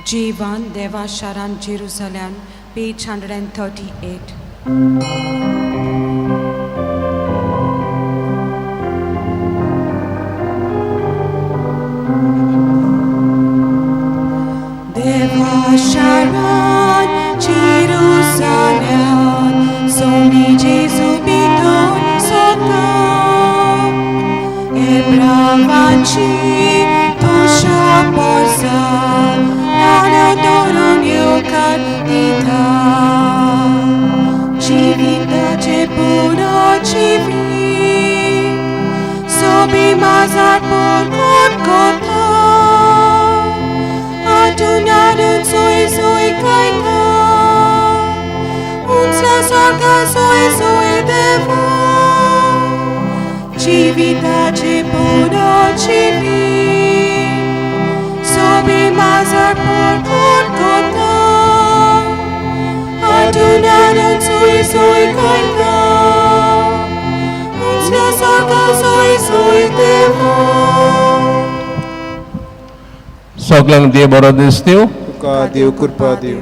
J1 Deva Sharan Jerusalem, page 138. Deva Sharan Jerusalem, Somni Jesu biton sota, E bravaci tusha porsa, Nana doron eu carnita. Civita ce până civi, Sobi mazar por Golgota, Adunadun soi soi kaita, Unsla sorca soi soi deva, Civita ce până civi, Sobi mazar por Golgota, Adunadun soi soi kaita, Unsla sorca soi soi deva. सगल्यांक देव बरो दिसतीव. तुका देव कृपा देव.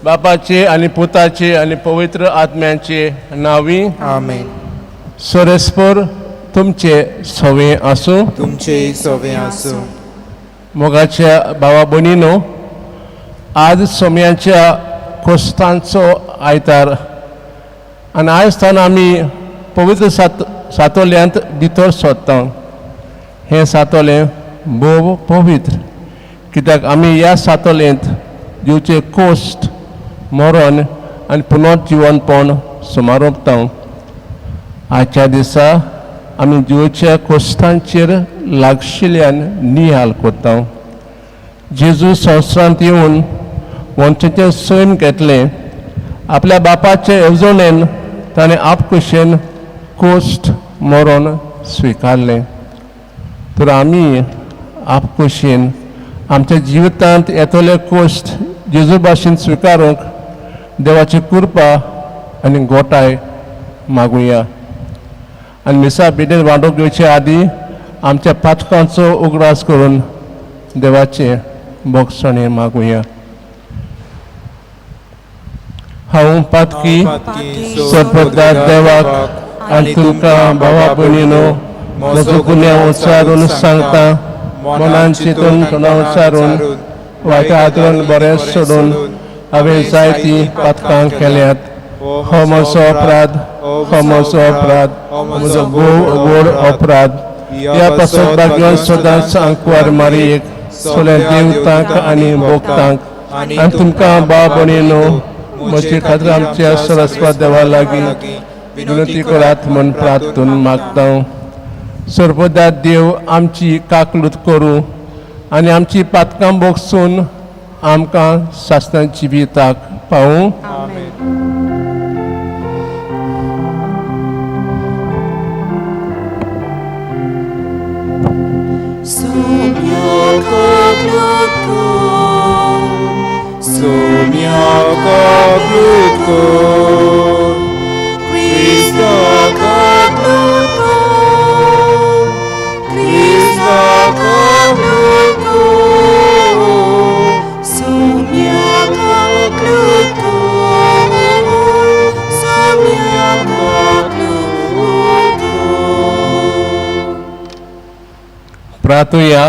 बापाचे आनी पुताचे आनी पवित्र आत्म्याचे नांवी. आमेन. सोरेस्पर तुमचे सवे आसूं. तुमचे सवे आसूं. मोगाच्या भावा भयणीनो, आज सोम्याच्या कोस्तांचो आयतार आनी आयज तान आमी पवित्र सातोल्यांत भितर सोदता. हें सातोलें भोव पवित्र, कित्याक आमी ह्या सातोलेंत दिवचे कोश्ट, मरण आनी पुनर्जिवनपण सुमारोपता. आजच्या दिसा आमी जिवच्या कोश्टांचेर लागशिल्ल्यान निहाल करता. जेजू संवसारांत येवन मनशाचें सैम घेतलें. आपल्या बापाचे येवजणेन ताणें आपकुशेन कोश्ट, मरण स्विकारलें. तर आमी आपकुशेन आमच्या जिवितांत येतले कोश्ट जेजू भाशेन स्विकारूंक देवाची कृपा आनी गोटाय मागुया आनी मिसा बिडेन वांटूंक घेवचे आदीं आमच्या पातकांचो उगडास करून देवाचें भोगसणें मागुया. हांव पातकी सरपदार देवाक आनी तुमकां भावा भयणीनो म्हजो गुन्यांव उच्चारून सांगता. मनान चिंतून, तोंडान उच्चारून, वायट हातून बरें सोडून हांवें जायतीं पातकां केल्यात. हो म्हजो अपराध, हो म्हजो अपराध, म्हजो भोव व्हड अपराध. ह्या पासत भाग्यान सदांच आंकवार मारयेक, सगळ्या देवतांक आनी भोक्तांक आनी तुमकां भाव भयणीनो म्हजे खातीर आमच्या सरस्वत देवा लागीं विनंती करात म्हूण प्रार्थून मागता. सर्वदा देव आमची काकलूत करूं आनी आमची पातकां भोगसून आमकां सासणां जिविताक पावूं. Sumya kaklutko, Krista kaklutko, Krista kaklutko, Sumya kaklutko, Sumya kaklutko. प्रार्थुया.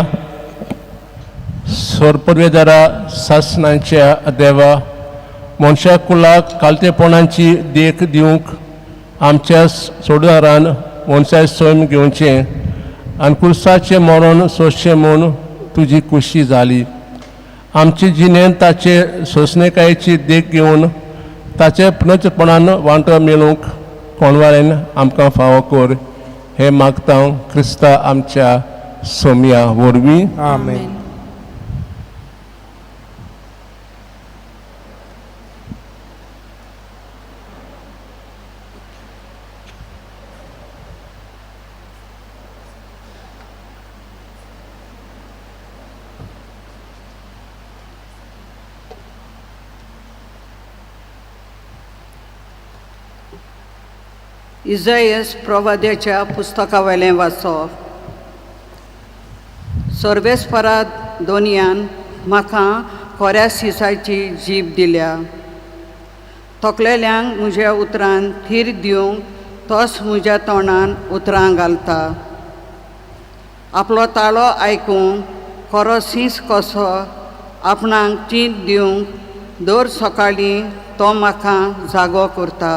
सोरपदवेदारा सासणांच्या देवा, मनशा कुळाक कालतेपणाची देख दिवंक आमच्या सोडदारान मनशा सैम घेवचें आनी कुर्साचें मरण सोंसचें म्हूण तुजी खुशी जाली. आमचे जिणेंत ताचे सोंसणेकायेची देख घेवन ताचे पुनचपणान वांटो मेळूंक कोणवाळेन आमकां फावो कर. हें मागता क्रिस्ता आमच्या सोम्या वरवीं. आमेन. इजायस प्रवाद्याच्या पुस्तकावेलें वाचप. सर्वेस्परात दोनयान म्हाका खोऱ्या सिसाची जीब दिल्या. थकलेल्यांक म्हज्या उतरान थीर दिवंक तोच म्हज्या तोंडान उतरां घालता. आपलो ताळो आयकूंक खरो सीस कसो आपणाक चींत दिवंक दर सकाळीं तो म्हाका जागो करता.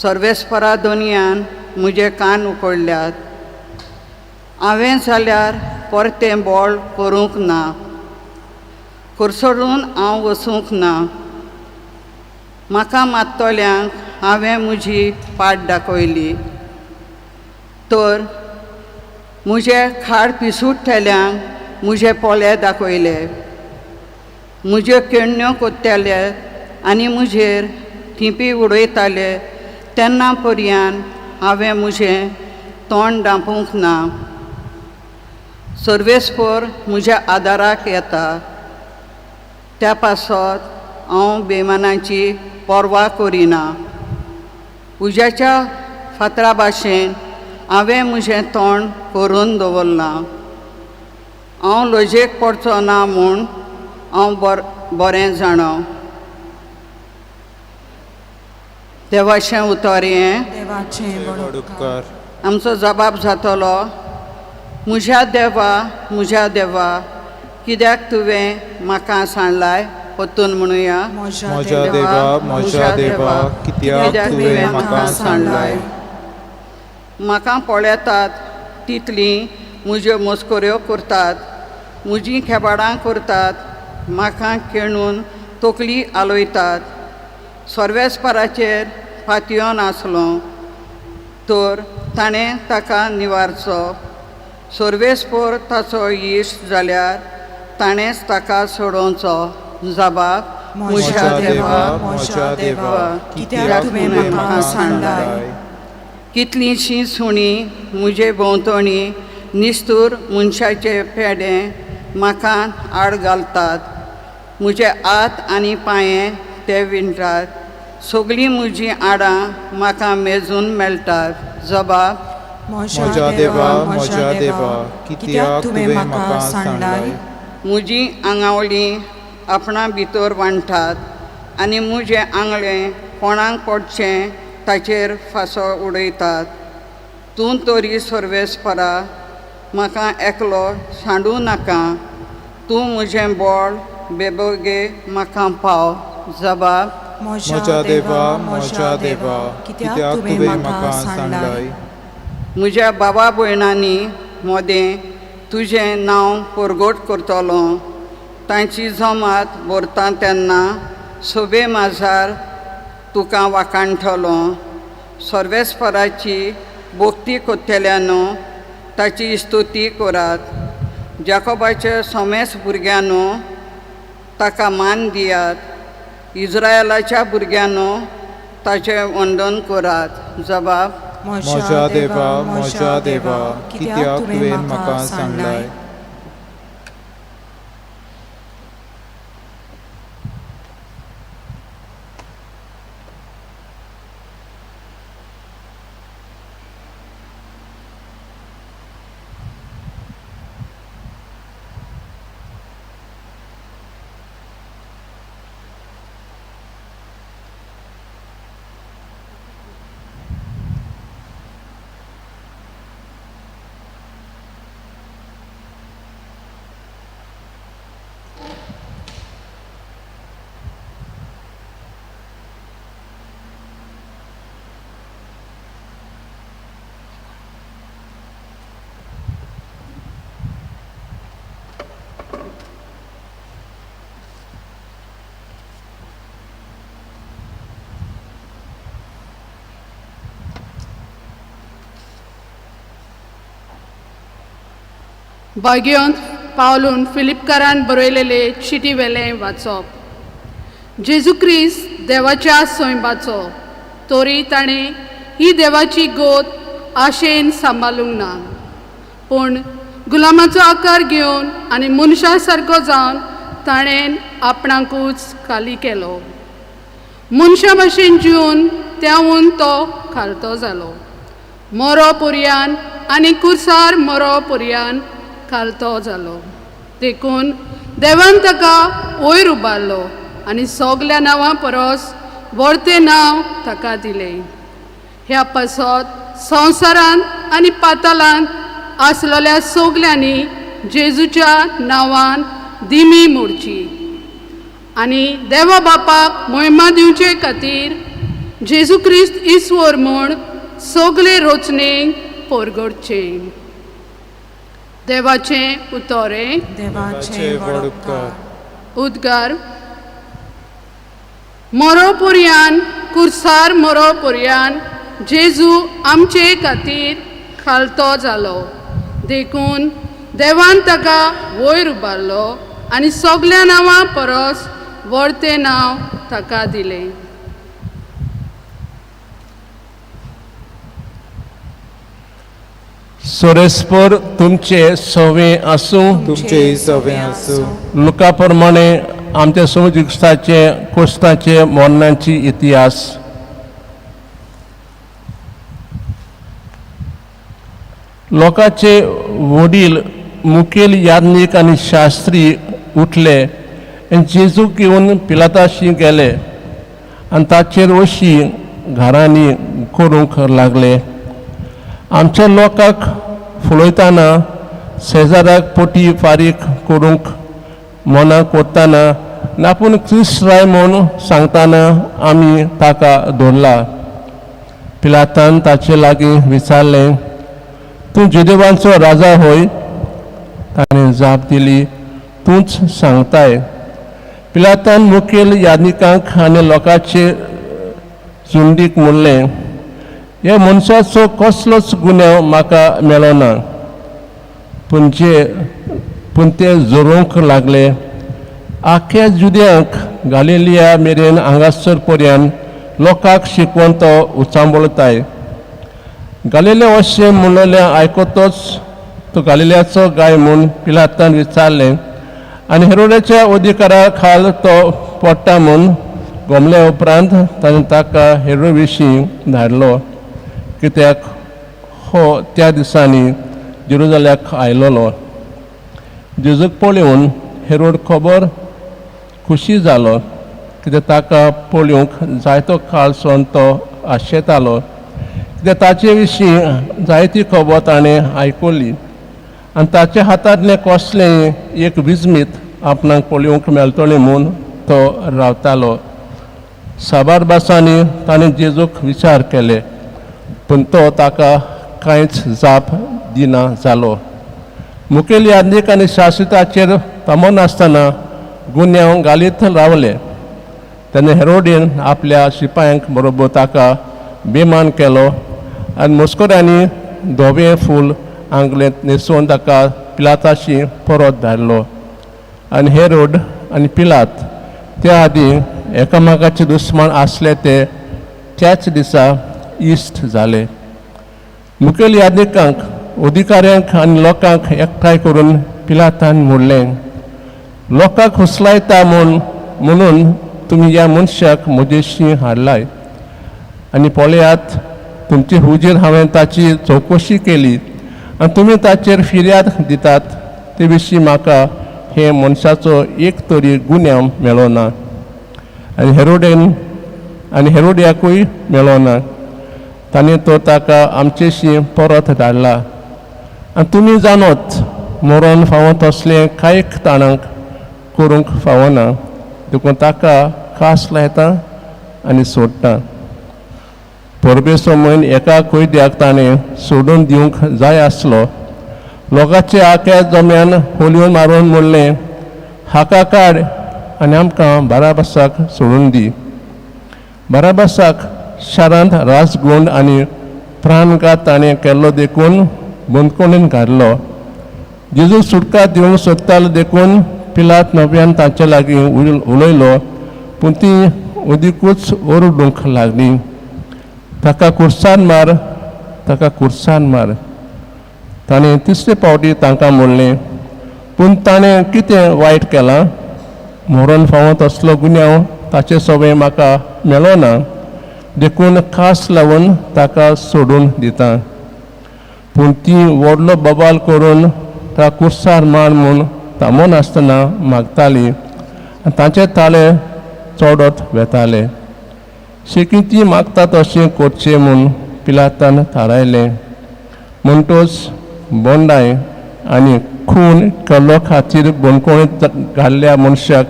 सर्वेस्परा दोनयान म्हजे कान उकडल्यात. हांवें जाल्यार परतें बोळ करूंक ना, कोरसडून हांव वचूंक ना. म्हाका मात्तल्यांक हांवें म्हजी पाट दाखयली, तर म्हजे खाड पिसुट्टेल्यांक म्हजे पोले दाखयले. म्हज्यो केण्ण्यो कोत्ताले आनी म्हजेर थिंपी उडयताले तेन्ना पर्यान हांवें म्हजें तोंड धांपूंक ना. सर्वेस्पर म्हज्या आदाराक येता, त्या पासत हांव बेमानाची पर्वा करिना. उज्याच्या फातरा भाशेन हांवें म्हजें तोंड करून दवरलां. हांव लजेक पडचो ना म्हूण हांव बरें जाणा. देवाचें उतर हें. देवाचें व्हड उपकार. आमचो जबाब जातलो. म्हज्या देवा, म्हज्या देवा, कित्याक तुवें म्हाका सांडलाय? परतून म्हणुया. म्हज्या देवा, म्हज्या देवा, कित्याक तुवें म्हाका सांडलाय? म्हाका पळयतात तितलीं म्हज्यो मस्कऱ्यो करतात, म्हजीं खेबाडां करतात, म्हाका खेणून तकली आलयतात. सर्वेस्पराचेर फातयोन आसलो तर ताणें ताका निवारचो. सर्वेस्पर ताचो इश्ट जाल्यार ताणेंच ताका सोडोवचो. जबाब. म्हज्या देवा, म्हज्या देवा, कित्याक तुवें म्हाका सांडलाय? कितलींशीं सुणीं म्हजे भोंवतणी निस्तूर मनशाचे पेडे म्हाका आड घालतात. म्हजे हात आनी पांये ते विणटात. सगळीं म्हजीं आडां म्हाका मेजून मेळटात. जबाब. म्हज्या देवा, म्हज्या देवा, कित्याक तुवें म्हाका सांडलाय? म्हजीं आंगावळीं आपणा भितर वांट्टात आनी म्हजें आंगळें कोणाक पडचें ताचेर फांसो उडयतात. तूं तरी सर्वेस्परा म्हाका एकलो सांडूं नाका. तूं म्हजें बळ, बेबोगे म्हाका पाव. जबाब. म्हज्या देवा, म्हज्या देवा, कित्याक तुवें म्हाका सांडलाय? म्हज्या बाबा भयणांनी मोदें तुजें नांव परगट करतलो. तांची जमात भरता तेन्ना सोबे माजार तुका वाखाणटलो. सर्वेस्पराची भक्ती करतल्यानो ताची स्तुती करात. जाकोबाचे सोमेस भुरग्यांनो ताका मान दियात. इज्रायलाच्या भुरग्यांनो ताचें वंदन करात. जबाब. म्हज्या देवा, म्हज्या देवा, कित्याक तुवें म्हाका सांडलाय? भाग्योंत पावलून फिलिपकारान बरयलेले चिटी वेलें वाचप. जेजू क्रिस्त देवाच्या स्वयंबाचो तरी ताणें ही देवाची गोत आशेन सांबाळूंक ना, पूण गुलामाचो आकार घेवन आनी मनशा सारको जावन ताणें आपणाकूच खाली केलो. मनशा भाशेन जिवन त्यावून तो खालतो जालो. मोरो पुरयान आनी कुर्सार मोरो पुरयान खालतो जालो. देखून देवान ताका वयर उबारलो आनी सगल्या नांवां परस व्हडतें नांव ताका दिलें. ह्या पासत संवसारांत आनी पातालांत आसलेल्या सगल्यांनी जेजूच्या नांवान दिमी मोडची आनी देवा बापाक मोहिमा दिवचे खातीर जेजू क्रिस्त ईश्वर म्हूण सगळे रचणेक परगटचें. देवाचें उतोरें. देवाचे व्हड उपकार. उद्गार. मरो पुरयान कुर्सार मरो पुरयान जेजू आमचे खातीर खालतो जालो, देखून देवान ताका वयर उबारलो आनी सगल्या नांवां परस व्हडतें नांव ताका दिलें. सोरेस्पर तुमचे सवे आसूं. तुमचे सवे आसूं. लुका प्रमाणे आमच्या समजिस्ताचे कोस्ताचे मरणाची इतिहास. लोकांचे वडील मुखेल याज्ञीक आनी शास्त्री उठले आनी जेजूक घेवन पिलाताशी गेले आनी ताचेर अशी घरांनी करूंक लागले. आमच्या लोकांक फुलयतना शेजाराक पोटी फारीक करूंक मनाक कोत्ताना आपूण क्रिस्त राय म्हूण सांगतना आमी ताका धरला. पिलातान ताचे लागीं विचारलें, तूं जुदेवांचो राजा होय? ताणें जाप दिली, तूंच सांगताय. पिलातान मुखेल याज्ञिकांक आनी लोकांचे झुंडीक म्हणलें, ह्या मनशाचो कसलोच गुन्यांव म्हाका मेळना. पूण जे पूण ते जोरोवंक लागले. आख्या जुद्यांक गालिलिया मेरेन हांगासर पर्यंत लोकांक शिकवून तो उचांबळताय. गालिले अशें म्हणलें आयकतच तो गालिल्याचो गाय म्हूण पिलातान विचारलें आनी हेरोड्याच्या अधिकारा खाल तो पडटा म्हूण गोमल्या उपरांत ताणें ताका हेरो विशीं धाडलो, कित्याक हो त्या दिसांनी जेरुजाल्याक आयलोलो. जेजूक पळोवन हेरोड खबर खुशी जालो, कित्याक ताका पळोवंक जायतो काळ सावन तो आशेतालो, कित्याक ताचे विशीं जायती खबर ताणें आयकली आनी ताच्या हातांतलें कसलें एक विजमीत आपणाक पळोवंक मेळटलें म्हूण तो रावतालो. साबार भासांनी ताणें जेजूक विचार केले, पूण तो ताका कांयच जाप दिना जालो. मुखेल याज्ञीक आनी शासिताचेर थांबनासतना गुन्यांव घालीत रावले. तेन्ना हेरोडीन आपल्या शिपायांक बरोबर ताका बेमान केलो आनी मस्कऱ्यांनी धवें फूल आंगलेंत न्हेसोवन ताका पिलाताशी परत धाडलो. आनी हेरोड आनी पिलात त्या आदीं एकामेकाचे दुस्मान आसले ते त्याच दिसा इश्ट जाले. मुखेल याज्ञिकांक अधिकाऱ्यांक आनी लोकांक एकठांय करून पिलातान म्हणलें, लोकांक हुसलायता म्हणून तुमी ह्या मनशाक म्हजेशी हाडलाय आनी पळयात तुमचे हुजीर हांवें ताची चवकशी केली आनी तुमी ताचेर फिर्याद दितात ते विशीं म्हाका हे मनशाचो एक तरी गुन्यांव मेळो ना आनी हेरोडेन आनी हेरोड्याकूय मेळो ना. ताणें तो ताका आमचेशी परत धाडला आनी तुमी जाणत मरण फावो तसलें कांय ताणांक करूंक फावना, देखून ताका कास लायता आनी सोडटा. परबेचो म्हयन एका कैद्याक ताणें सोडून दिवंक जाय आसलो. लोकांचे आख्या जम्यान होलयो मारून म्हणलें, हाका काड आनी आमकां बाराबासाक सोडून दी. बाराबासाक शारांत राजगुंड आनी प्राणघात ताणें केल्लो देखून बंदखणीन घातलो. जेजू सुटका दिवंक सोदतालो देखून पिलात नव्यान तांचे लागीं उलयलो, पूण ती अदिकूच ओरडूंक लागली, ताका कुर्सान मार, ताका कुर्सान मार. ताणें तिसरे फावटी तांकां म्हणलें, पूण ताणें कितें वायट केलां? मरण फावो तसलो गुन्यांव ताचे सवय म्हाका मेळो ना, देखून खास लावन ताका सोडून दिता. पूण ती व्हडलो बोबाल करून ताका कुर्सार मार म्हूण थांबनासतना मागतालीं आनी तांचे ताळे चडत वेताले. शेकी ती मागता तशें करचें म्हूण पिलातान थारायलें. म्हणटच बोंडाय आनी खून केल्लो खातीर बंदखणींत घाल्ल्या मनशाक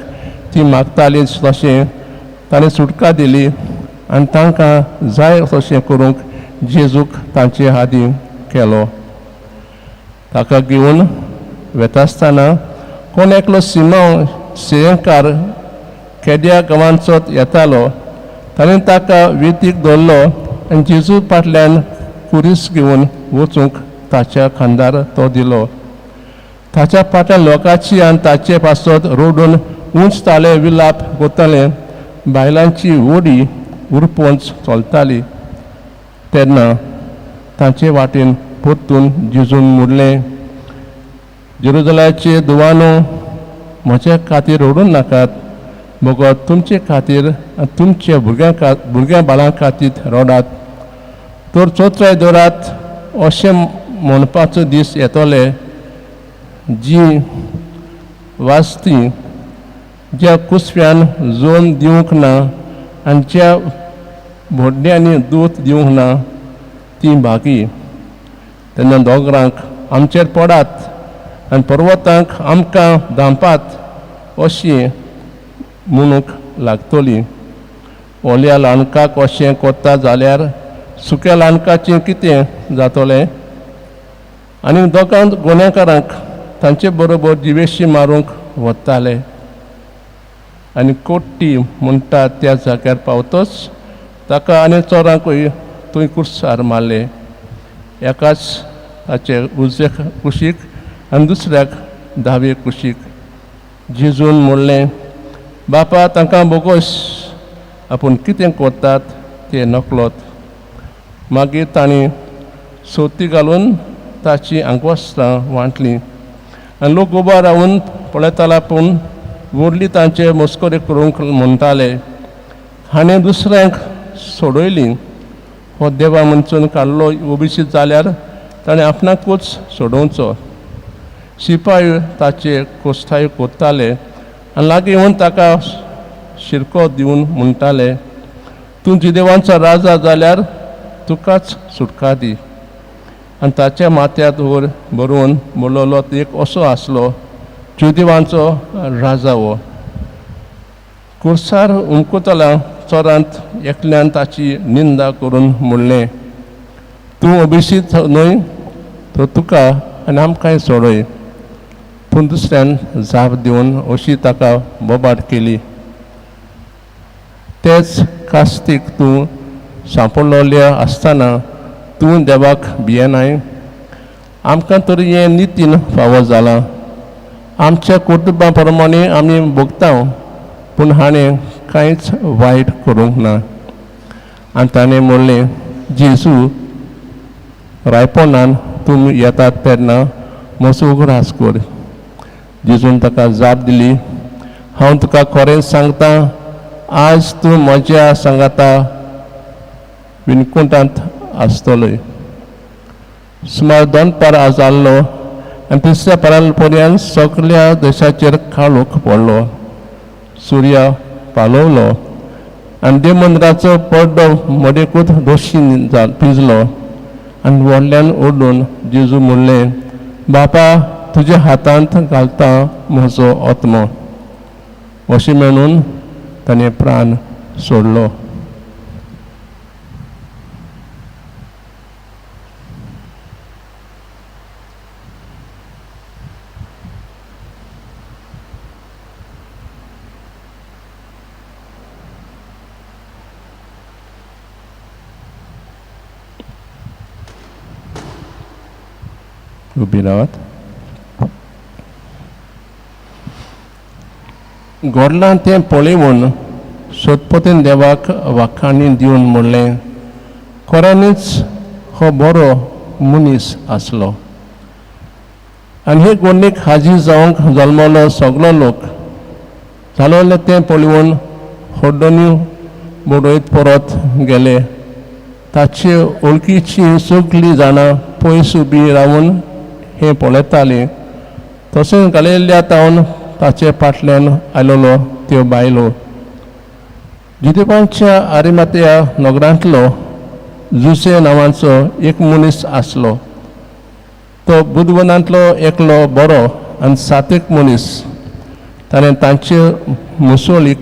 ती मागताली तशें ताणें सुटका दिली आनी तांकां जाय तशें करूंक जेजूक तांचे हातीन केलो. ताका घेवन वेतासतना कोण एकलो सिमांव सियेंकार केद्या गांवांचो येतालो. ताणें ताका वेतीक दवरलो आनी जेजू फाटल्यान कुरीस घेवन वचूंक ताच्या खांदार तो दिलो. ताच्या फाटल्यान लोकांची आनी ताचे पासत रडून उंच ताळे विलाप कोताले. बायलांची व्हडी उरपोंच चलताली. तेन्ना तांचे वाटेन परतून जेजून म्हणलें, जेरुजलाचे दुवानो, म्हज्या खातीर रडूं नाकात, मगो तुमचे खातीर आनी तुमच्या भुरग्यां बाळां खातीर रडात. तर चोत्राय दवरात अशें म्हणपाचो दीस येतले जी वाजती ज्या कुसव्यान जोन दिवंक ना आनी ज्या भोड्ड्यांनी दूद दिवंक ना ती भागी. तेन्ना दोंगरांक आमचेर पडात आनी पर्वतांक आमकां धांपात अशी म्हणूंक लागतली. ओल्या लांकाक अशें कोत्ता जाल्यार सुक्या लांकाचें कितें जातलें? आनी दोगां गुन्यांकारांक तांचे बरोबर जिवेशी मारूंक वताले. आनी कोट्टी म्हणटा त्या जाग्यार पावतच ताका आनी चोरांकूय थंय कुर्सार मारले. एकाच ताचे उजवे कुशीक आनी दुसऱ्याक दावे कुशीक. जेजून म्हणलें, बापा, तांकां बोगोस, आपूण कितें करतात ते नकळत. मागीर तांणी सोती घालून ताची आंगवस्त्रां वांटलीं आनी लोक उबो रावन पळयताला, पूण व्हडली तांचे मस्करी करूंक म्हणटाले, हाणें दुसऱ्यांक सोडयली, हो देवा म्हणसून काडलो ओबीसी जाल्यार ताणें आपणाकूच सोडोवचो. शिपाय ताचे कोस्ताय कोत्ताले आनी लागीं येवन ताका शिरको दिवन म्हणटाले, तूं जिदेवांचो राजा जाल्यार तुकाच सुटका दी. आनी ताच्या माथ्यात वयर बरोवन बरयलो एक असो आसलो, जुदेवांचो राजा हो. कुर्सार उमकतल्या चोरांत एकल्यान ताची निंदा करून म्हणलें, तूं ओबीसीत न्हय तर तुका आनी आमकांय सोडय. पूण दुसऱ्यान जाप दिवन अशी ताका बोबाट केली, तेच कास्तीक तूं सांपडलोले आसतना तूं देवाक भियेनाय? आमकां तर हें नितीन फावो जालां. आमच्या कुटुंबा प्रमाणे आमी भोगता, पूण हाणें कांयच वायट करूंक ना. आनी ताणें म्हणलें, जेजू, रायपोणान तूं येतात तेन्ना म्हजो उगडास कर. जेजून ताका जाप दिली, हांव तुका खरें सांगता, आज तूं म्हज्या सांगाता विणकुटांत आसतलोय. सुमार दनपार जाल्लो आनी तिसऱ्या परार पर्यंत सगल्या देशाचेर काळोख पडलो. सुर्या पालवलो आनी देवमंदिराचो पड्डो मडेकूच दोशी पिंजलो. आनी व्हडल्यान ओडून जेजू म्हणलें, बापा, तुज्या हातांत घालता म्हजो आत्मो. अशें म्हणून ताणें प्राण सोडलो. उबी रावात. घडलां तें पळोवन सोदपतीन देवाक वाखाणी दिवन म्हणलें, खऱ्यांनीच हो बरो मनीस आसलो. आनी हे गोडणीक हाजीर जावंक जल्मलो सगलो लोक जालोले तें पळोवन हड्डोनी बडयत परत गेले. ताचे वळखीचीं सगळीं जाणां पयस उबी रावन हें पळयतालीं. तशेंच गलेल्या तावन ताचे फाटल्यान आयलोलो त्यो बायलो. जुदेवांच्या आरिमात्या नगरांतलो जुसे नांवाचो एक मनीस आसलो. तो बुदवनांतलो एकलो बरो आनी सात्वीक मनीस. ताणें तांचे मुसोलीक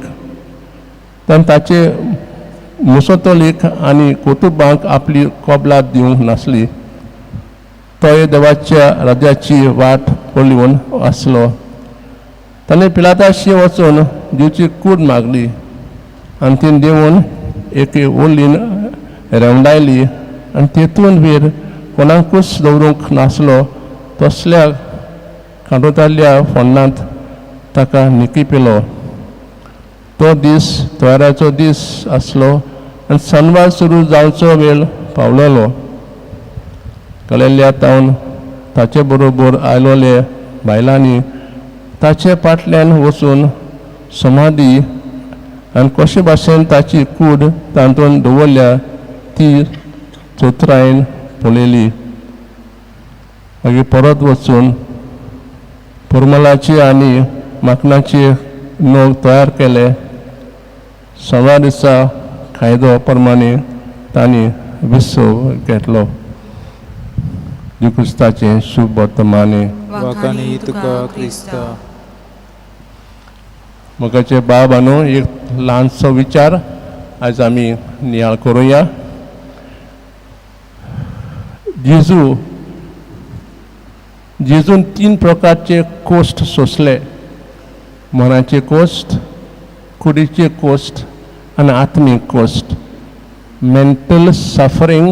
ताणें ताचे मुसोतोलीक आनी कुटुंबांक आपली कबलात दिवंक नासली. तोय देवाच्या राज्याची वाट पळोवन आसलो. ताणें पिलाताशी वचून दिवची कूड मागली आनी ती देवून एके ओलीन रेवडायली आनी तेतून वेर कोणाकूच दवरूंक नासलो तसल्या कांटोताल्या फोंडांत ताका निकिपिलो. तो दीस तयाराचो दीस आसलो आनी सनवार सुरू जावचो वेळ पावलेलो. कलेल्या तावन ताचे बरोबर आयलोले बायलांनी ताचे फाटल्यान वचून समाधी आनी कशे भाशेन ताची कूड तातूंत दवरल्या ती चतुरायेन पळयली. मागीर परत वचून पुरमलाची आनी माकनाचे नग तयार केले. सोमार दिसा कायदो प्रमाणे तांणी विसव घेतलो. क्रिस्ताचें शुभ वर्तमाने. वाखाणी तुका क्रिस्ता. मोगाचे बाब न्हू एक ल्हानसो विचार आयज आमी नियाळ करुया. जेजू जेजून तीन प्रकारचे कोश्ट सोंसले. मनाचे कोश्ट, कुडीचे कोश्ट आनी आत्मीक कोश्ट. Mental suffering,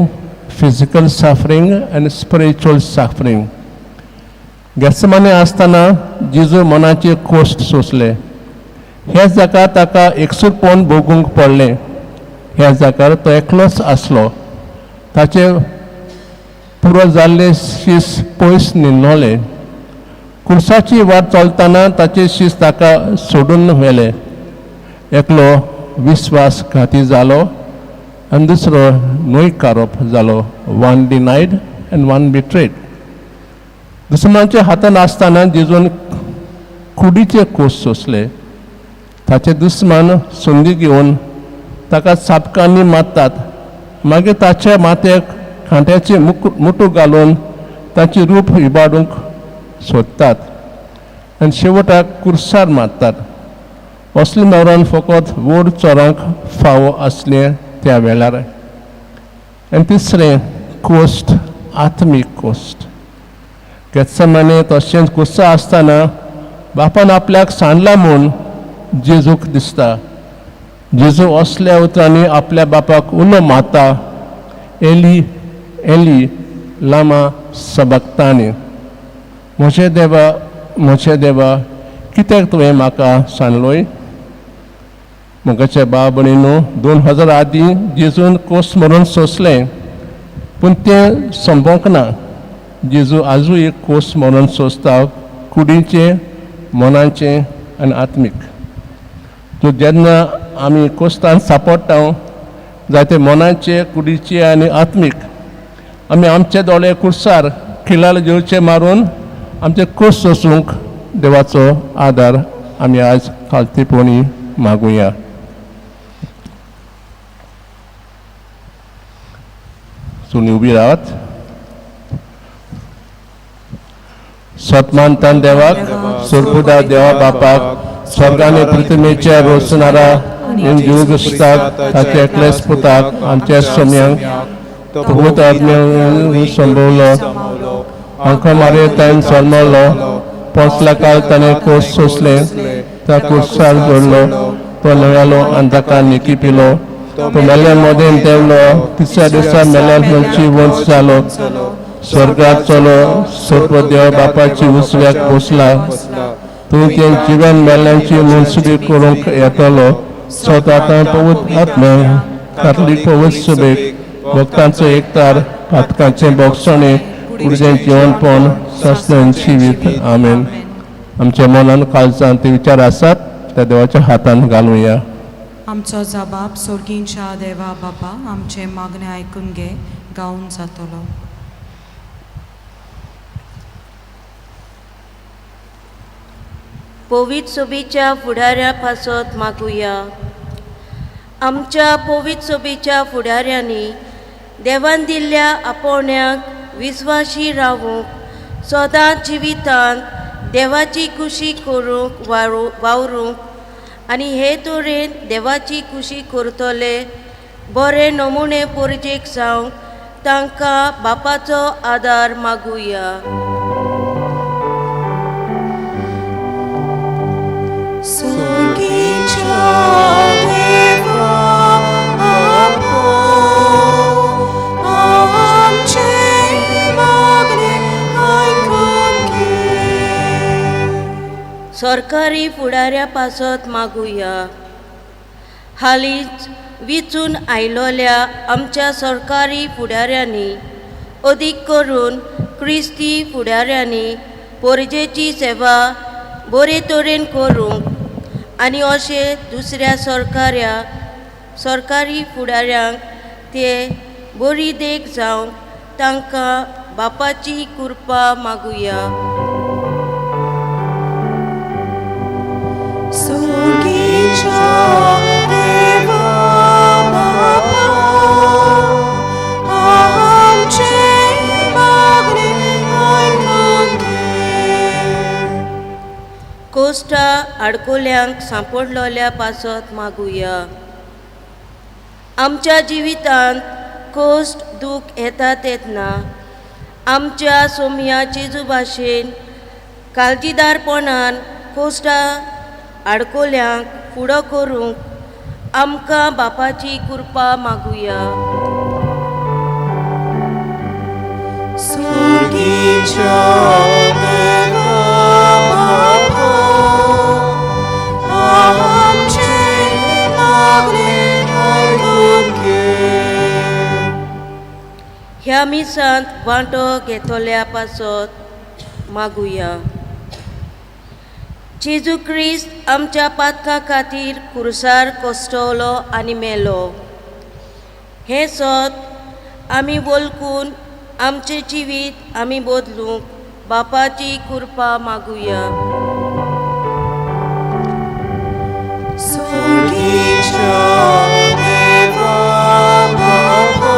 physical suffering आनी स्पिरिच्युअल सफरींग. गेत्समाने आसतना जेजू मनाचे कोश्ट सोंसले. ह्या जाग्यार ताका एकसूरपण भोगूंक पडलें. ह्या जाग्यार तो एकलोच आसलो. ताचे पुरो जाल्ले शीस पयस न्हिन्नले. कुर्साची वाट चलतना ताचे शीस ताका सोडून व्हेले. एकलो विस्वासघाती जालो आनी दुसरो न्हयकारप जालो. One denied and one betrayed. दुस्मानच्या हातान आसतना जेजून कुडीचे कोस सोंसले. ताचे दुस्मान संदी घेवन ताका चाबकांनी मारतात. मागीर ताच्या माथ्याक कांट्याचे मुटू घालून ताची रूप इबाडूंक सोदतात आनी शेवटाक कुर्सार मारतात. असलें मरण फकत व्हड चोरांक फावो आसलें त्या वेळार. आनी तिसरें कोश्ट, आत्मीक कोश्ट. गेत्समाने तशेंच कुर्सा आसतना बापान आपल्याक सांडला म्हूण जेजूक दिसता. जेजू असल्या उतरांनी आपल्या बापाक उलो मारता, एली एली लामा सबक्तानी, म्हजे देवा म्हजे देवा कित्याक तुवें म्हाका सांडलोय. मोगाचे बाब न्हू 2000 आदीं जेजून कोस मरून सोंसलें, पूण तें सोंपोंक ना. जेजू आजूय कोस मरून सोंसता, कुडीचें, मनाचें आनी आत्मीक. तो जेन्ना आमी कोस्तान सांपडटा जायते मनाचे, कुडीचे आनी आत्मीक, आमी आमचे दोळे कुर्सार खिलाल जेवचे मारून आमचे कोस सोसूंक देवाचो आदार आमी आयज खालतीपणी मागुया. सुनी उबी रावात. सतमानतान देवाक, सुरपुदा देवा बापाक, स्वर्गाने पृथ्वीच्या रोसणारा जीव क्रिस्ताक, ताचे एकलेच पुताक, आमच्या सोम्यांक प्रभुत आत्म्या संभवलो, आंखो मारे ताणें जल्मलो, पोंसला काल ताणें कोस सोंसलें, त्या कुर्सार जोडलो, तो न्हंयलो आनी ताका निकी पिलो, तो मेल्या मदें देंवलो, तिसऱ्या दिसा मेल्यार जिवंत जालो, स्वर्गात चलो, सर्व देव बापाची उजव्याक बसला, तूं ते जिवन मेल्यांची मनसुबी करूंक येतलो. स्वता पवित्र आत्मा, कातलीक पवित्र सभेक, भक्तांचो एकतार, पातकांचें बोगसणें, उर्जें जिवनपण, सस्न जिवीत. आमेन. आमच्या मनान काळजान ते विचार आसात त्या देवाच्या हातान घालुया. आमचो जबाब सोर्गींच्या देवा बाबा आमचें मागणें आयकून घे गावन जातलो. पवित्र सभेच्या फुडाऱ्या पासत मागुया. आमच्या पवित्र सभेच्या फुडाऱ्यांनी देवान दिल्ल्या आपोवण्याक विस्वाशी रावूंक सदांच जिवितांत देवाची खुशी करूंक वावरूंक आनी हे तरेन देवाची खुशी करतले बरे नमुने परजेक जावंक तांकां बापाचो आदार मागुया. सुगीच्या देवा बापा, आमचें मागणें आयकून घे. सरकारी फुडाऱ्या पासत मागुया. हालींच विचून आयलोल्या आमच्या सरकारी फुडाऱ्यांनी अदीक करून क्रिस्ती फुडाऱ्यांनी परजेची सेवा बरे तरेन करूंक आनी अशें दुसऱ्या सरकारी फुडाऱ्यांक ते बरी देख जावंक तांकां बापाची कृपा मागुया. सुगीच्या देवा बापा, आमचें मागणें आयकून घे. कोश्टा आडकोल्यांक सांपडलोल्या पासत मागुया. आमच्या जिवितांत कोश्ट दूख येता तेन्ना आमच्या सोमया जेजू भाशेन काळजीदारपणान कोश्टा आडकोल्यांक फुडो करूंक आमकां बापाची कृपा मागुया. सुगीच्या देवा बापा, आमचें मागणें आयकून घे. ह्या मिसांत वांटो घेतल्या पासत मागुया. जेजू क्रिस्त आमच्या पातकां खातीर खुर्सार कोसटवलो आनी मेलो. हें सत आमी वळखून आमचें जिवीत आमी बदलूंक बापाची कृपा मागुया. सुगीच्या देवा बापा,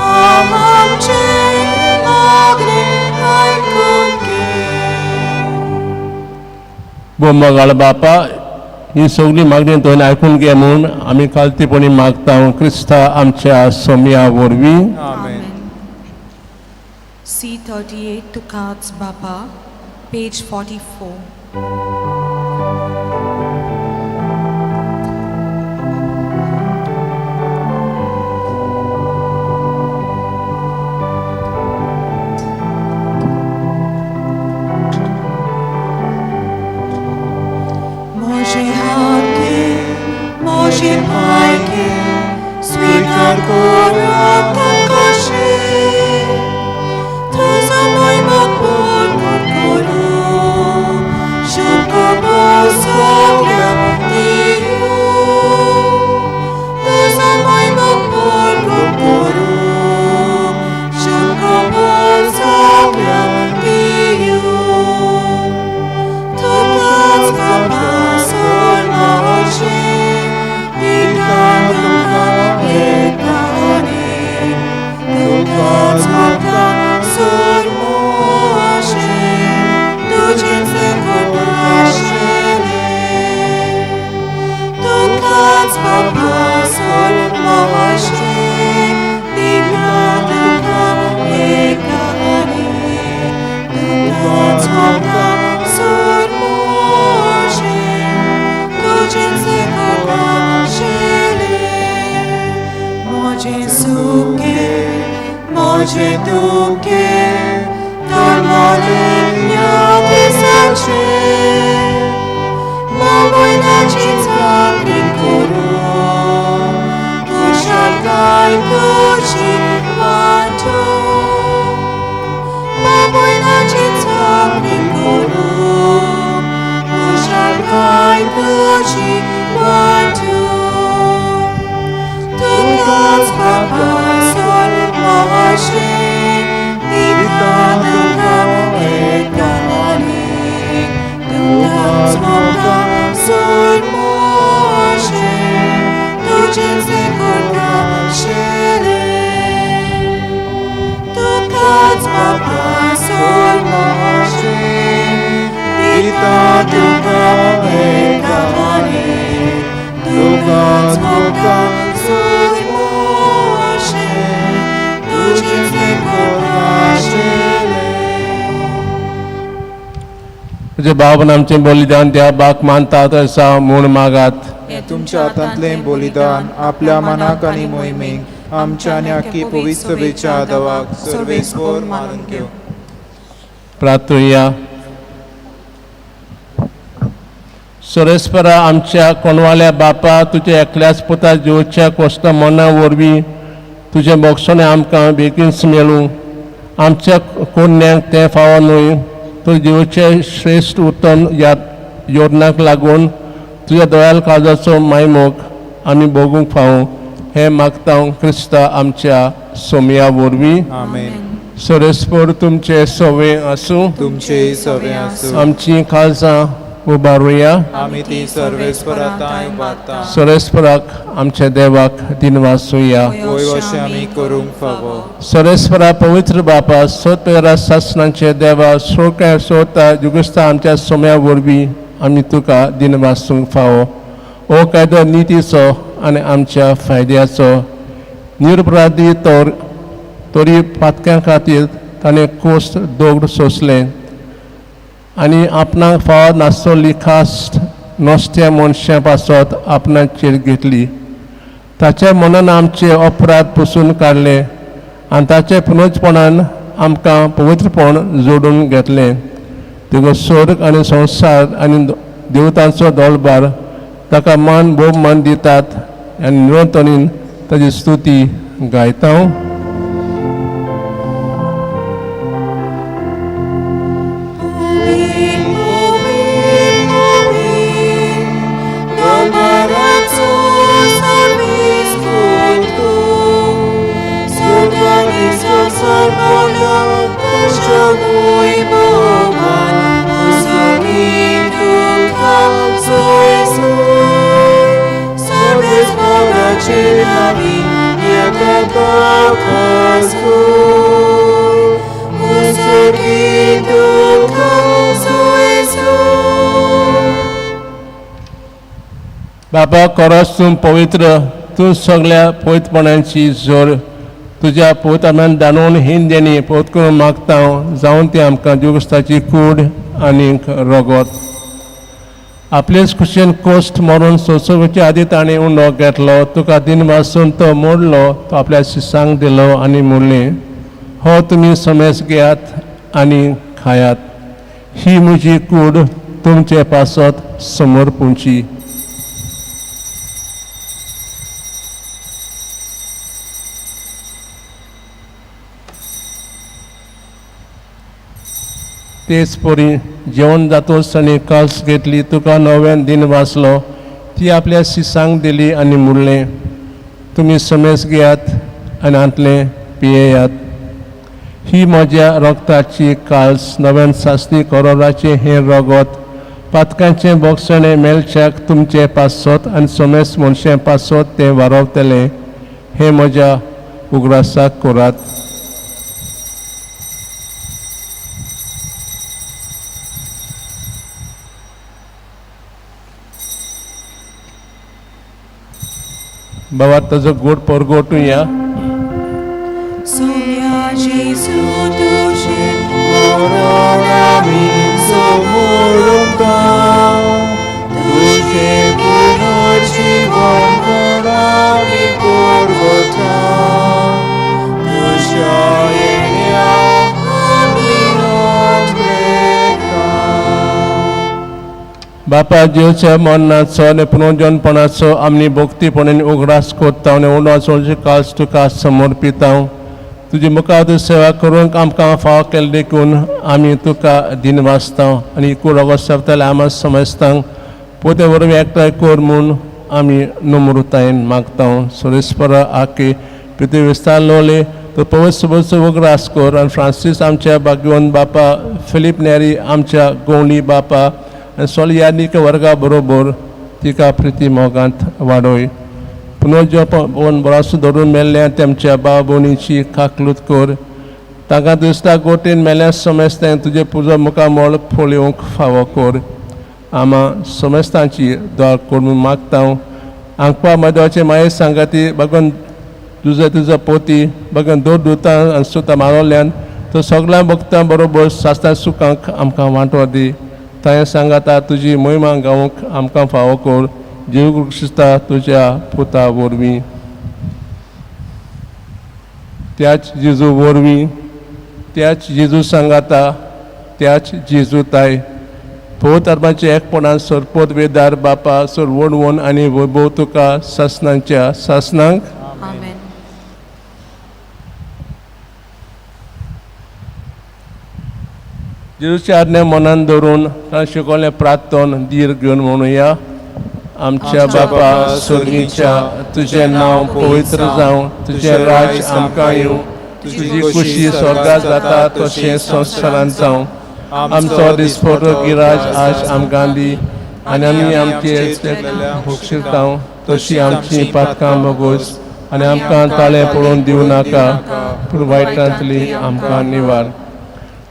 आमचें मागणें आयकून घे. बोमगाळ बापा, ही सगळी मागणी तुवें आयकून घे म्हूण आमी कालतीपणी मागता क्रिस्ता आमच्या सोमया वरवीं. आमेन. C38 Tukac Bapa, page 44. म्हजे हात घे, म्हजे पांय घे, स्वीकार कर आतां कशें. तुजो महिमा प्रकट करूं, शुभ सगळ्यांक दिवं. तुजो महिमा प्रकट करूं, शुभ सगळ्यांक दिवं. तुकाच बाबा सोड म्हजें, दिता तुका एकाने. तुकाच बाबा सोड म्हजें, तुजें संकट आशिल्लें. तुकाच बाबा सोड म्हजें, दिता तुका एकाने. तुकाच बाबा सोड म्हजें, तुजें संकट आशिल्लें. म्हजें सुखें, म्हजें दुखें, तळमळें ह्या दिसाचें. मावयनाची चाकरी करूं, कुशळटाय तुजी वांटूं. मावयनाची चाकरी करूं, कुशळटाय तुजी वांटूं. तुकाच बाबा सोड म्हजें, दिता तुका एकाने. तुजे बाबान आमचें बलिदान त्या बाक मानता तसा म्हूण मागात. तुमच्या हातांतलें बलिदान आपल्या मनाक आनी मोहिमेक आमच्या आनी आखी पवित्र सभेच्या दवाक सर्वेस्पोर मानून घेवं. प्रार्थुया. सुरेस्परा आमच्या कोणवाल्या बापा, तुज्या एकल्याच पुता जिवच्या कोश्ट मना वरवीं तुजें बोगसणें आमकां बेगीनच मेळूं. आमच्या कोन्यांक तें फावो न्हय, तूं जिवचे श्रेश्ठ उत्तम याद योजनाक लागून तुज्या दयाल काळजाचो मायमोग आमी भोगूंक फावो हें मागता क्रिस्ता आमच्या सोमया वरवीं. आमेन. सुरेस्पर तुमचें सवे आसूं. तुमचेय सवे आसूं. आमची काळजां उबारुया. आमी ती सर्वेस्परा तांय उबारता. सुरेस्पराक आमच्या देवाक दिनवासुया. वय अशें आमी करूंक फावो. सुरेस्परा पवित्र बापा, सतपेरा सासणाचे देवा, सोक्या सोता जुगुस्ता आमच्या सोम्या वरवीं आमी तुका दिनवासूंक फावो. हो कायदो नितीचो आनी आमच्या फायद्याचो. निरपराधी तर तरी पातक्यां खातीर ताणें कोश्ट दोगड सोंसलें आनी आपणाक फावो नासतली खास नस्त्या मनशां पासत आपणाचेर घेतली. ताच्या मनान आमचे अपराध पुसून काडले आनी ताचे पुनर्जपणान आमकां पवित्रपण जोडून घेतलें. देखून स्वर्ग आनी संवसार आनी देवतांचो दोलबार ताका मान भोवमान दितात आनी निरंतनीन ताजी स्तुती गायता. बाबा, खरोच तूं पवित्र, तूं सगळ्या पवित्रपणाची जोर. तुज्या पवित्रमान दानून हिंद देणी पवित्र करून मागता जावन ती आमकां जुगस्ताची कूड आनीक रगत. आपलेच खुशयेन कोश्ट मरून सोंसोवचे आदी ताणें उंडो घेतलो, तुका दिन वासून तो मोडलो, तो आपल्या शिसांक दिलो आनी म्हणलें, हो तुमी समेस घेयात आनी खायात, ही म्हजी कूड तुमचे पासत समर्पूंची. तेच परी जेवण जातोच ताणें कास घेतली, तुका नव्यान दिन वाचलो, ती आपल्या शिसांक दिली आनी म्हणलें, तुमी समेस घेयात आनी हांतलें पियेयात, ही म्हज्या रगताची काल्स नव्यान सासणी करोराचें हें रगत पातकांचें बोगसणें मेळच्याक तुमचें पासत आनी समेस मनशां पासत तें वारवतलें, हें म्हज्या उगडासाक करात. बाबा ताजो गोड परगोटूया. सोम्या जेजू तुजें मरण आमी समोरता, तुजें पुनर्जीवनपण आमी परवता, तुज्या येण्या आमी नोंदरेता. बापा, जेवच्या मरणाचो आनी पुनर्जनपणाचो आमी भक्तीपणान उगडास कोत्ता आनी उणाचो कास तुका समर्पिता. तुजी मुखार तूं सेवा करूंक आमकां फावो केल्लें देखून आमी तुका दिनवासता आनी कूड अगस्तावतले आमा समजता पोते वरवीं एकठांय कर म्हूण आमी नम्रतायेन मागता. सुरेस्पर आके पृथ्वी विस्तार लोले तो पवित्र सुबोचो उगडास कर आनी फ्रांसीस आमच्या भाग्यवंत बापा, फिलीप नेरी आमच्या गोंवली बापा आनी सोलयानिक वर्गा बरोबर तिका प्रिती मोगांत वाडोय. पुनर्जपण बरासो धरून मेल्ल्या तेमच्या भाव भयणीची काकलूत कर. तांकां दुसऱ्या गोटेन मेल्या समजतें तुजें पुजो मुखामळ पळोवंक फावो कर. आमा समस्तांची द्वार करून मागता. आंकपा मदवाचे माये सांगाती बगन तुजो तुजो पोती बगन दोर दुतां आनी सुतां मारवल्यान तो सगळ्यां भक्तां बरोबर सासणा सुखांक आमकां वांटो दी. ताणें सांगाता तुजी मोहिमा गावंक आमकां फावो कर जेजू क्रिस्ता तुज्या पुता वरवीं. त्याच जेजू वरवीं, त्याच जेजू सांगाता, त्याच जेजू ताय पवित्र आत्म्याच्या एकपणान सरपत वेदार बापा सरवण आनी वैभव तुका सासनांच्या सासनांक. आमेन. जेजूची आज्ञा मनान धरून ताणें शिकवलें प्रार्थन धीर घेवन म्हणुया. आमच्या बापा स्वर्गीच्या, तुजें नांव पवित्र जावं, तुजें राज्य आमकां येवं, तुजी खुशी स्वर्गात जाता तशें संवसारांत जावं. आमचो दिसपटो गिराज आज आमकां दी आनी आमी आमचे भोगशितांव तशी आमची पातकां भोगोस आनी आमकां ताळें पळोवन दिवं नाका, पूण वायटांतली आमकां निवार.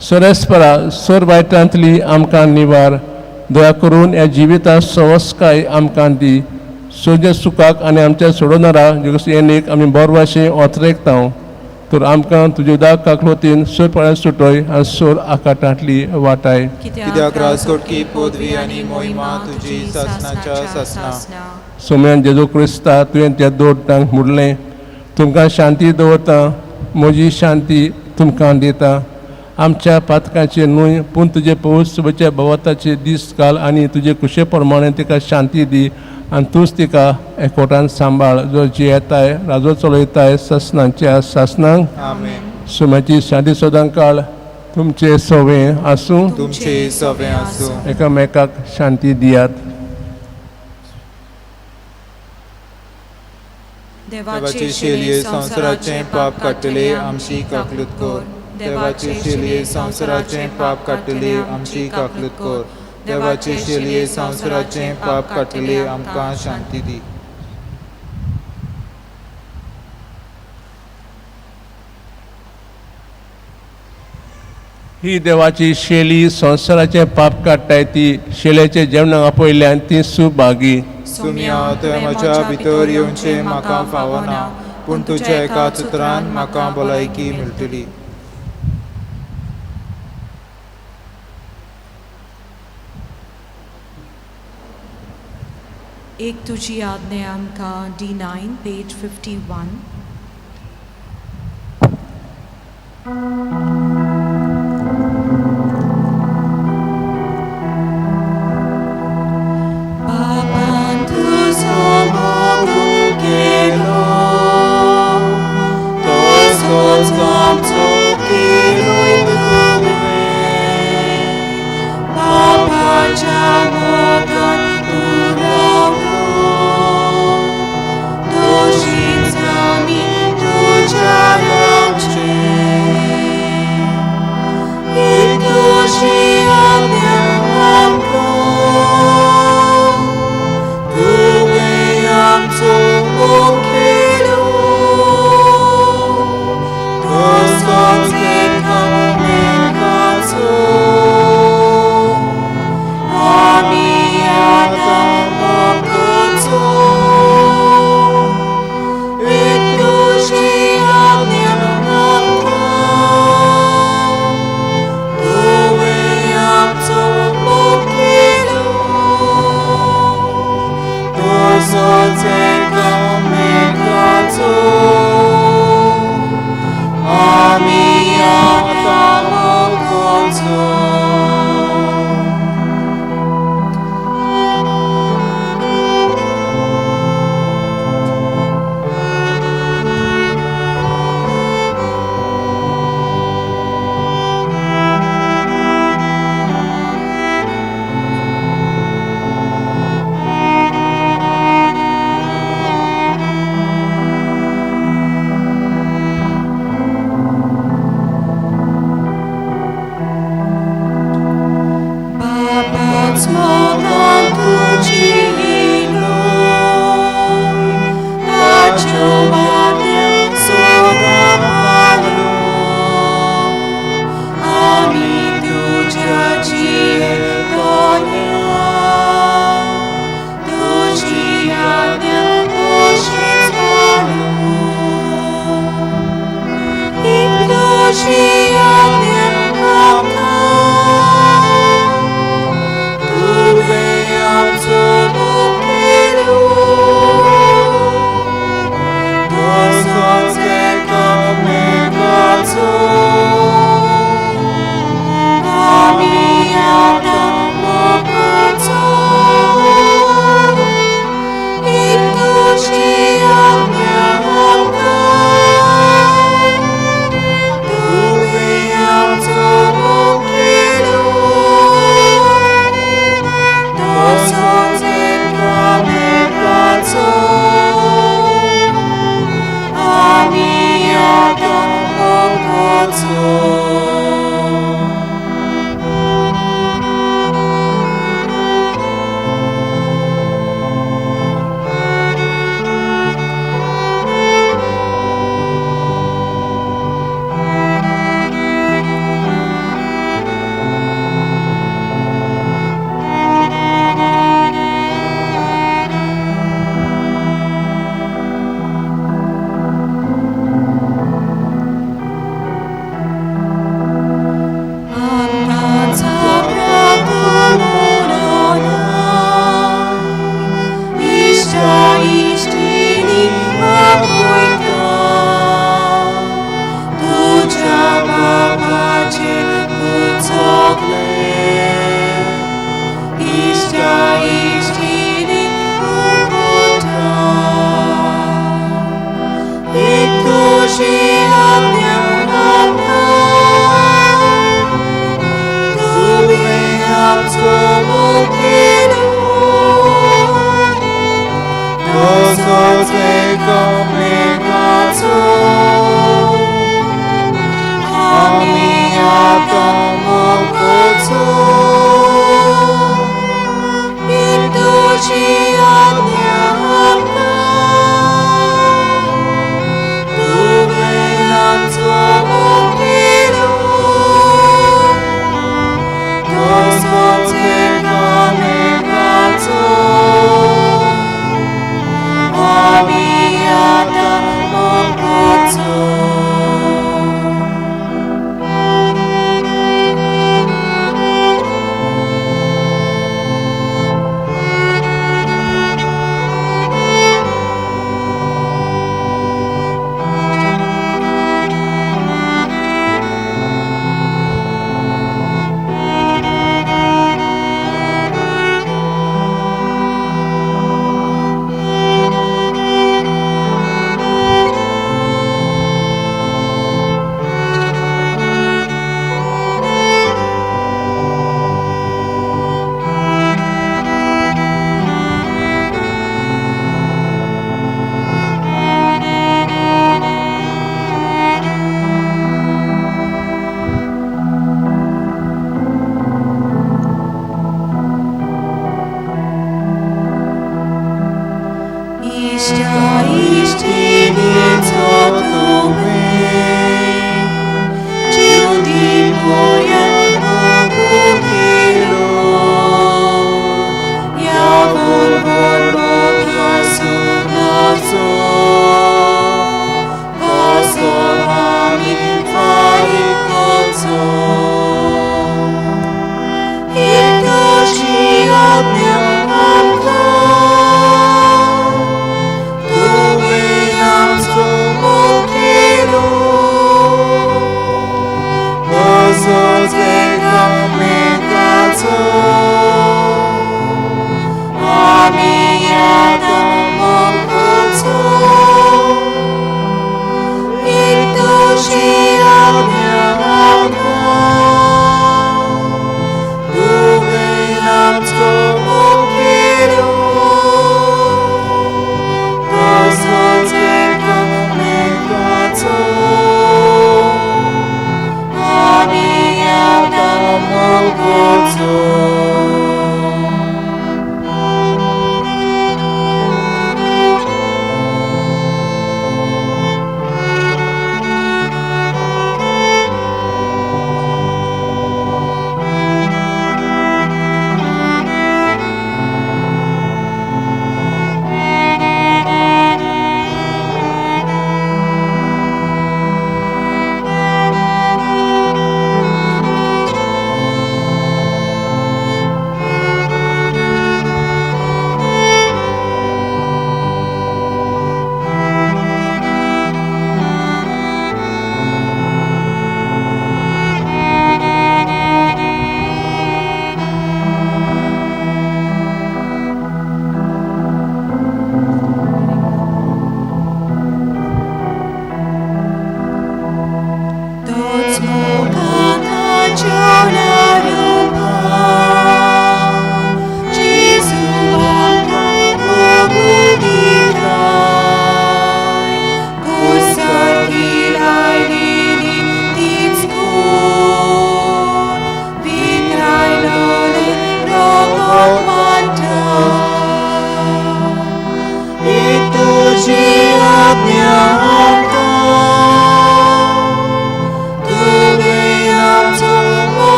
सोरेस्परा सोर वायटांतली आमकां निवार. दया करून ह्या जिवितांत सवस्काय आमकां दी, सोजे सुखाक आनी आमच्या सोडोनारा येणीक आमी बरवाशें ओतरेकतांव. तर आमकां तुज्या उदक काकलोतीन सोरपणान सुटय आनी सोर आकाटांतली वाटाय. कित्याक राजकोटकी पदवी आनी मोहिमा तुजी सासनाच्या सासना. सोम्यान जेजू क्रिस्ता, तुवें त्या दोन म्हणलें, तुमकां शांती दवरता, म्हजी शांती तुमकां दिता. आमच्या पातकांचे न्हय पूण तुजे पवित्र भवताचे दीस घाल आनी तुजे कुशे प्रमाणे तिका शांती दी आनी तूंच तिका एकवटान सांबाळ, जो जियेताय राजो चलयताय सासनांच्या सासनांक. आमेन. सोम्याची शांती सदां काळ तुमचे सवे आसूं. तुमचे सवे आसूं. एकामेकाक शांती दियात. देवाचे शेलये संवसाराचें पाप काडटले, आमची काकलूत कर. देवाचे शेलये संवसाराचें पाप काडटले, आमची काकलूत कर. देवाचे शेलये संवसाराचें पाप काडटले, आमकां शांती दी. ही देवाची शेली संवसाराचें पाप काडटाय ती शेल्याचे जेवणाक आपयल्यान ती सुभागी. सुम्या, तुवें म्हज्या भितर येवचें म्हाका फावना, पूण तुज्या एका उतरान म्हाका भलायकी मेळटली. एक तुजी आज्ञा आमकां, D9, page 51. बापान तुजो मोग केलो, तसोच आमचो केलोय तुवें, बापाच्या मोगान तूं रावलो, तशीच आमी तुज्या रावचें. एक तुजी आज्ञा आमकां, तुवें आमचो मोग केलो, तसोच एकामेकाचो आमी आतां मोग करचो. एक तुजी आज्ञा आमकां, तुवें आमचो मोग केलो, तसोच एकामेकाचो आमी आतां मोग करचो. Baba's मोगान तुजी इलो, ताच्यो वाट्यो सदां पावलो, आमी तुज्या जियेतल्या, तुजी आज्ञा तशीच पाळू. एक तुजी आज्ञा आमकां,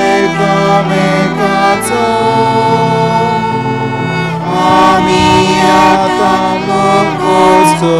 एकामेकाचो आमी आतां मोग करचो.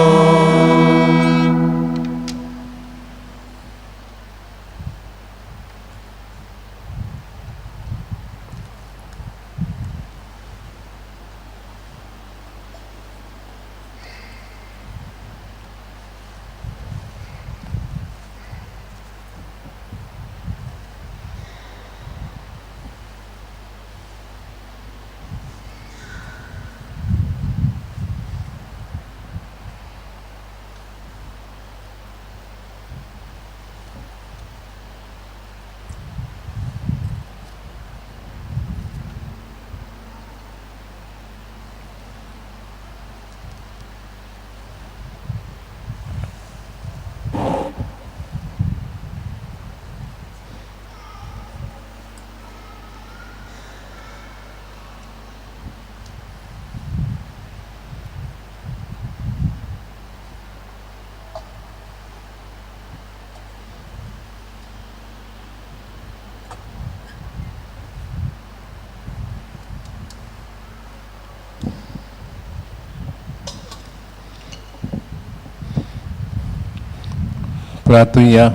प्रार्थुया.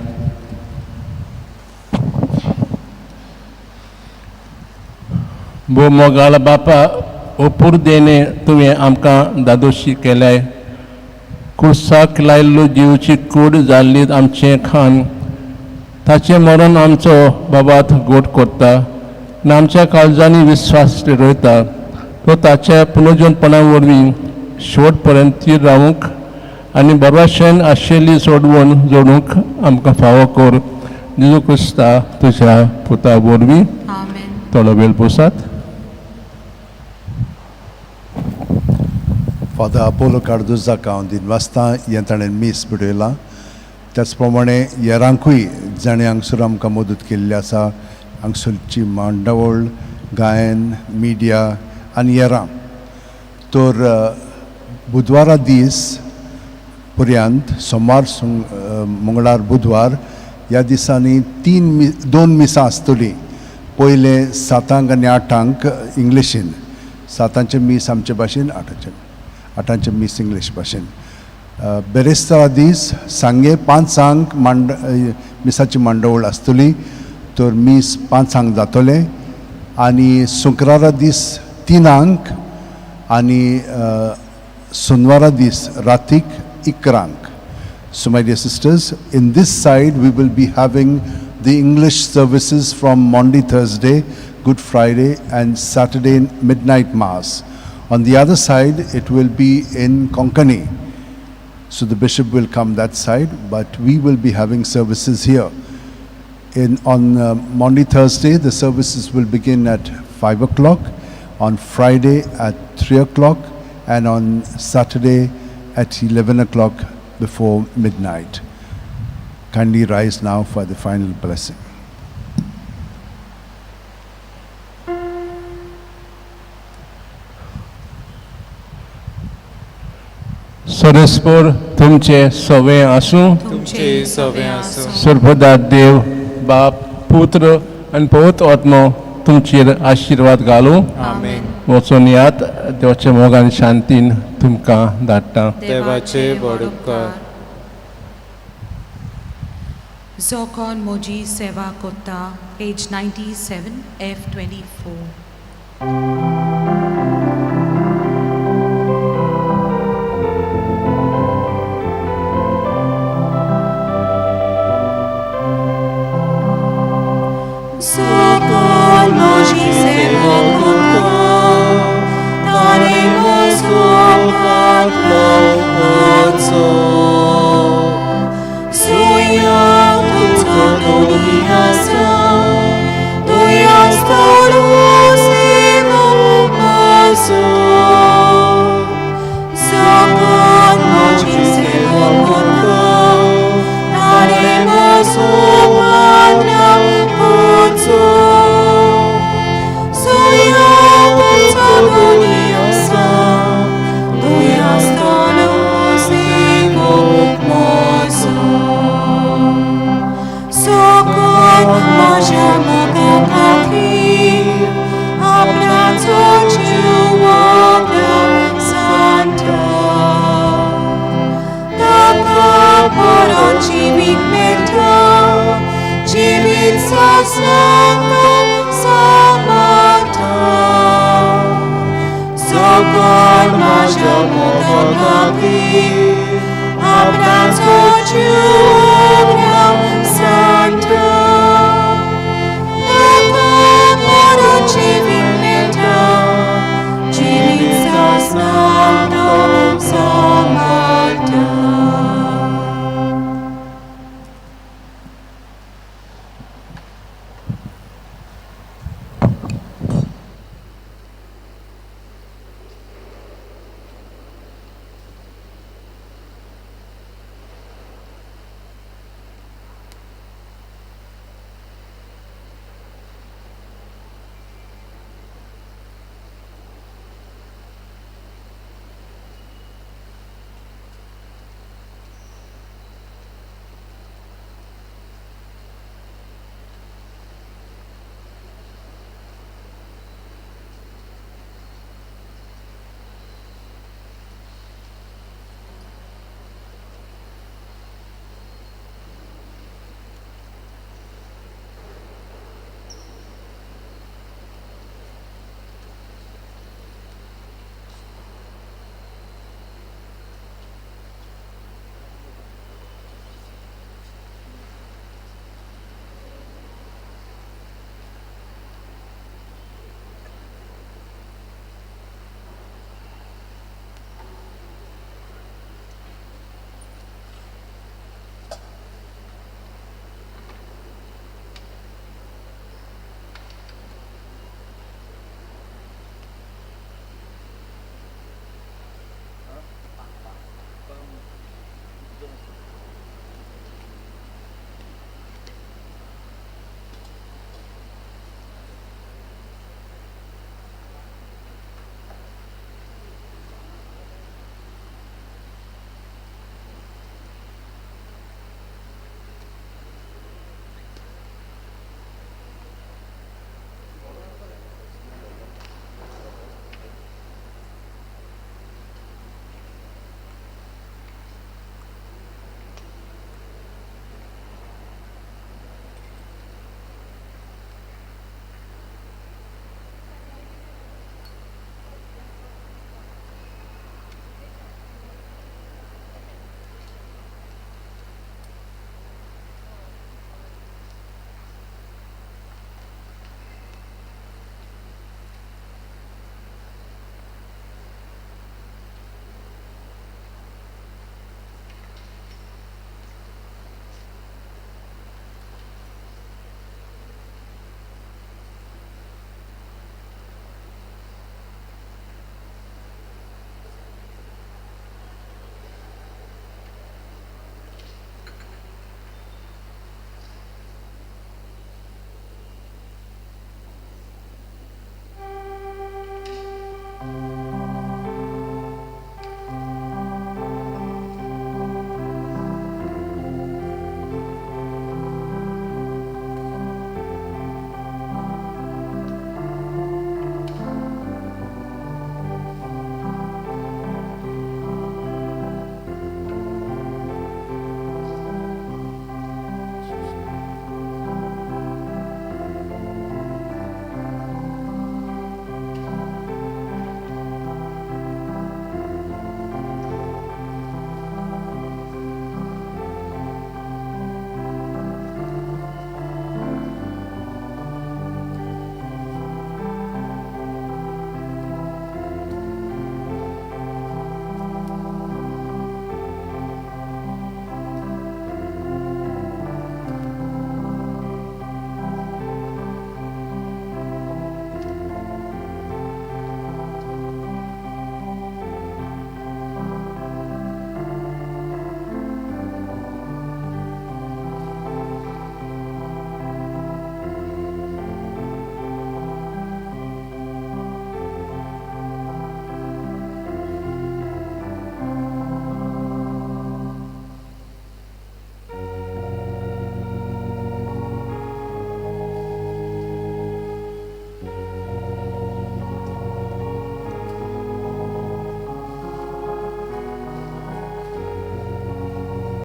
भोव मोगाळ बापा, ओपुरदेने तुवें आमकां दादोशी केल्याय. कुर्साक लायल्लो जिवची कूड जाल्ली आमचें खाण, ताचें मरण आमचो बाबात गोट करता आनी आमच्या काळजांनी विस्वास रोयता. तो ताच्या पुनर्जनपणा वरवीं शेवट पर्यंत थीर रावूंक आनी बरवाशेन आशिल्ली सोडवण जोडूंक आमकां फावो कर. जेजू क्रिस्ता तुज्या पुता वरवीं. आमेन. थोडो वेळ बसात. फादर अपोलो कार्दोजाक हांव दिनवासता हें ताणें मीस पिडयलां. त्याच प्रमाणे हेरांकूय जाणें हांगसर आमकां मदत केल्ली आसा, हांगसरची मांडावळ, गायन, मिडिया आनी हेरां. तर बुधवारा दीस पर्यंत सोमार, मंगळार, बुधवार ह्या दिसांनी दोन मिसां आसतलीं. पयलें 7 आनी 8 इंग्लिशीन, 7 मीस आमचे भाशेन, 8 मीस इंग्लीश भाशेन. बेरेस्तारा दीस सांगे 5 मिसाची मांडवळ आसतली, तर मीस 5 जातलें. आनी शुक्रारा दीस 3 आनी सोनवारा दीस रातीक 11. So my dear sisters, in this side we will be having the English services from Maundy Thursday, Good Friday and Saturday midnight Mass. On the other side it will be in Konkani. So the bishop will come that side, but we will be having services here. On Maundy Thursday, the services will begin at 5 o'clock, on Friday at 3 o'clock, and on Saturday at 11 o'clock before midnight. Kindly rise now for the final blessing. सरस्पर तुमचे सवे आसूं. तुमचे सवे आसूं. सर्वदा देव बाप, पुत्र आनी पवित्र आत्मो तुमचेर आशिर्वाद घालूं. आमेन. वचून यात, देवाच्या मोगान शांतीन तुमकां धाडटा. देवाचे व्हड उपकार. जोकोन मोजी सेवा कोत्ता, पेज 97, F24. Sokol moji seva kotta, taremos kopatlo otso. Suya tutto doniasa, duyasta lusimo maso. Sokol moji seva kotta, taremos kopatlo otso. Suya tutto doniasa, duyasta lusimo Sanslangan sa mata Sokol माझ्या मोगा खातीर आपणाचो जीव.